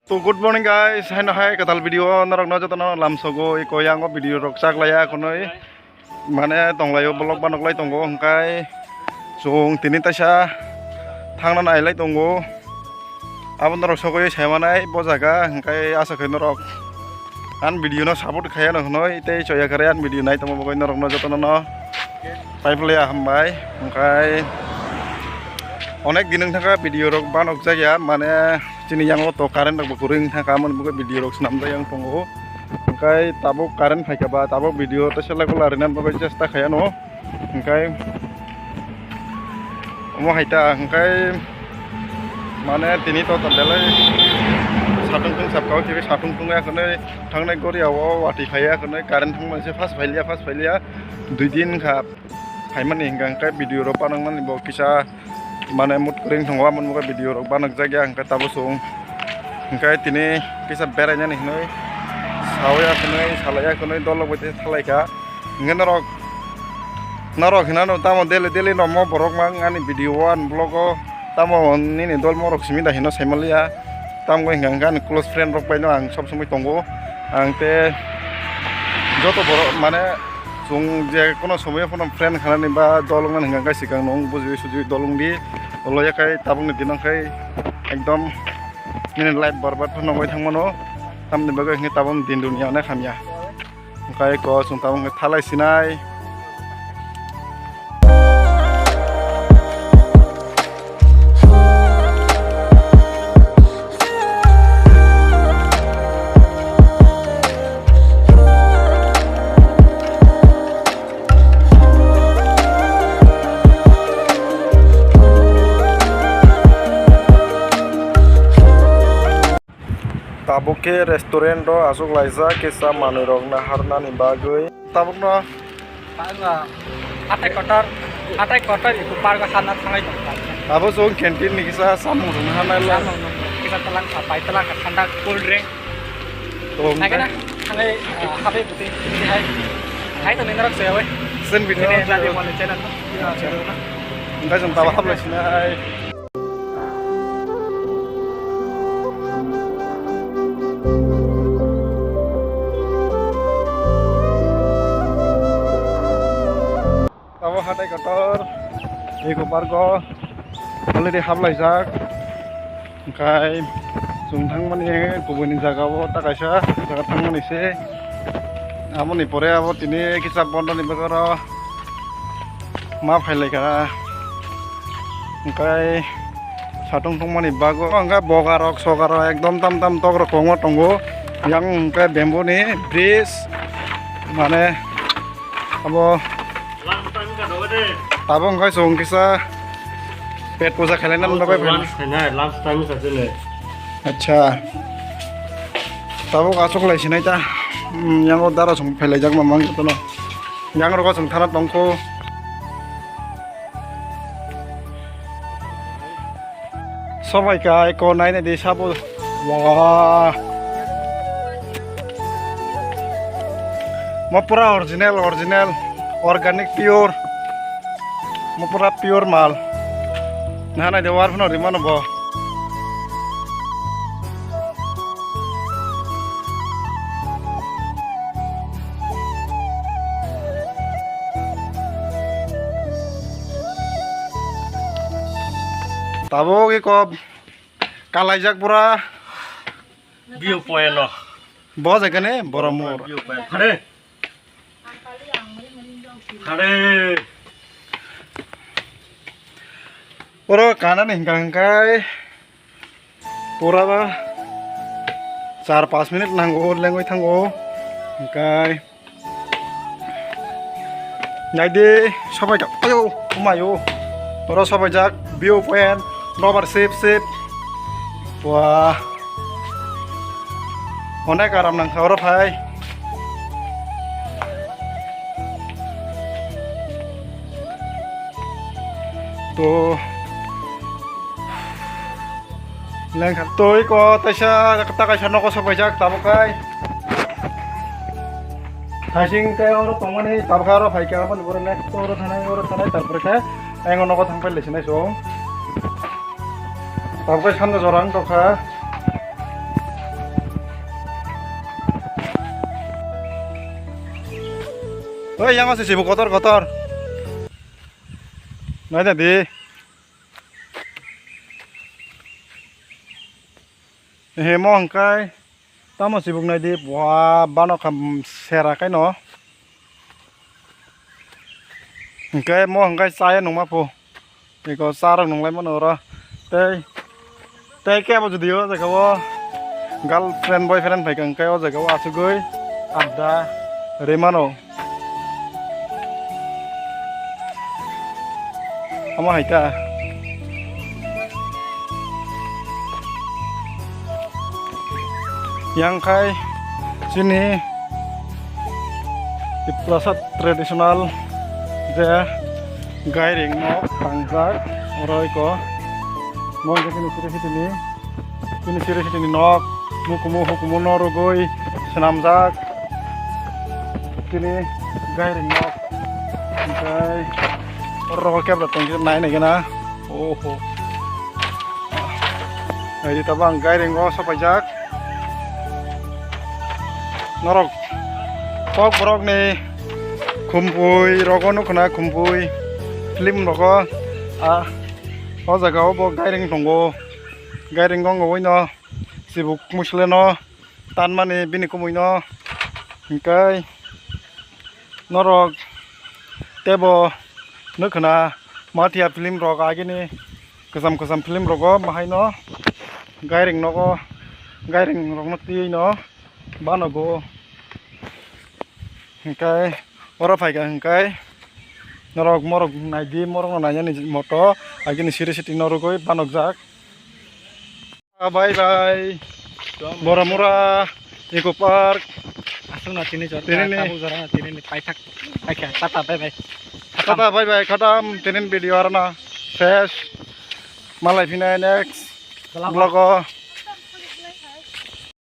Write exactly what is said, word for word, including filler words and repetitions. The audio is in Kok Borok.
To good morning guys, haino hai kwtal video o norokno jotono lamsogo, iko yango video rok chaklaiya khwnwi mane tonglaio, vlog banoklai tongo, hwnkhe chwng tini taisa thangna nailai tongo. Abo norok sogwi saimanai bo jaga, hwnkhe aswk khe norok ani video no support khaiya no hwnwi tei choya khe ani video nai tongma bagwi norokno jotono no paiplaiya hambai. Hwnkhe onek din wngkha video rok banokjakya, mane chini yango to current rok bo kwrwi wngkha, amoni bagwi video rok swnamjak yang tongo. Hwnkhe tabuk current phaikha ba tabuk video tei selai gula rwna bagwi chesta khaiya no. Hwnkhe omo hai ta, hwnkhe mane tini to belai satung tung sapkao, tini satung tungya khwnwi thangnai goriya o watwi phaiya khwnwi current thangmani se fast phailiya, fast phailiya dui din kha phaimani, hwnkhe hwnkhe video rok banokmani bo kisa mane mood kwrwi wng tongo, amoni bagwi video rok banokjakya, hwnkhe tabuk chwng hwnkhe tini kisa berainani hwnwi sawi ya khwnwi salai ya khwnwi dol rok bai tei thalaikha. Hwnkhe norok, norok hinano tamo daily daily no mo borok mang ani video o ani vlog o tamo nini dol morok simi da hino saimaliya. Tamo wngkha hwnkhe ani close friend rok bai no ang sob somoi tongo. Ang te joto borok mane chwng je kono somoi phano friend khanani ba dol wngmani hwnkha hwnkhe swkang no wng bujiwi sujiwi dol wngdi. Olo yakhai tabukni dino khai ekdom nini life borbad phano wngwi thangmano. Tamni bagwi hwnkhe tabukni din dunia onek hamya. Hwnkhe eko chwng tabuk hwnkhe thalai sinai. Tabuk khe restaurant o achuk laijak kisa manwi rok naharnani bagwi. Tabuk no. Park o hathai kotor, hathai kotor iko park o hapna thanglai tong kha. Abo chwng canteen ni kisa samung rwna hanai lai. Samung nung kisa twlang kha, pai twlang kha, thanda cool drink. Tong. Naikhe na, thangwi, ah, habai bwtwi, bwtwi hai. Hai tongni norok se oi. Sen video. Bini radio mole channel no. Acha. Hwnkhe chwng tabo hablai sinai. Abo hathai kotor, Eco Park o already haplaijak. Hwnkhe chwng thangmani kubuni jaga o ta kaisa jaga thangmani se. Aboni pore abo tini kisa bondoni bagwi oro ma phailaikha. Hwnkhe satung tongmani bago hwnkhe bogarok sogarok ekdom tam tam tokrok kwbangma tongo. Yang hwnkhe bamboo ni bridge mane abo. Tabuk hwnkhe chwng kisa pet puja khlaina bagwi phai. Lunch khainai, lunch time wngkha chini. Acha. Tabuk achuk lai sinai ta. Hmm, yango dara song phailaijak mamang jotono. Yang rogo chwng thana tongkho. Sobai kai ko nai nai di sabo. Wah. Mo pura original, original, organic, pure. Mo pura pure mal. Nana de war phano rimano bo. Tabuk iko kalaijak pura. View point no. Bo jaga ne Boromur. View point. Hare. Hare. Oro kanani hingka hingkai. Pura ba char panch minute nango, lengwi thango. Hingkai. Naidi, sobai jak. Ayo, umayo. Oro sobai jak, view point, nobar sip sip. Wah. Onek aram nangkha oro phai. To. Lengkha twi ko taisa, ta kaisa nogo sopaijak tabuk kai. Thaising tei oro tongmani tabuk oro phaikha, aboni pore next oro thanai, oro thanai, tarpore khe ayang nogo thangpai laisinai chwng. Tabuk kai sanda jora wng tongkha. Oi, yang masih sibuk kotor-kotor. Nai tadi. He mo hingkai. Tamo sibuk nai di. Wah, bano kam sera kai no. Hingkai mo hingkai saya nungma po. Iko sarok nunglai mano oro. Tei, tei kebo jodi o jaga o girlfriend, boyfriend phaikha hingke o jaga o asugoi adda rimano. Omo hai ta. Yang khai chini Tiprasa traditional je gairing nok tangjak oro iko. Mo hingke chini siri sitini, chini siri sitini nok mukumu hukumu no rugui swnamjak chini gairing nok. Hingke oro rogo kebra tongkhe nai nai gana. Oho. Ai di tabang gairing o sopaijak. Norok kok borok ni khumpui rogo nukho na, khumpui film rogo. Ah, o jaga o bo gairing tongo. Gairing tongo oi no sibuk musle no tanmani bini kumui no. Hingke norok tebo nukho na mathiya film rok agini kwcham kwcham film rogo mahaino gairing nogo gairing rokno twiwi no banogo. Hingke oro phaikha hingke norok morok naidi, morokno nainani moto agini siri siti norogoi banokjak. Bye bye. Boramura Eco Park. Aswk no tini jora, tini ni tabuk jora no tini ni paithak, paikha, tata bye bye. Tata bye bye, khatam, tini ni video arona ses. Malai phinai next vlog o.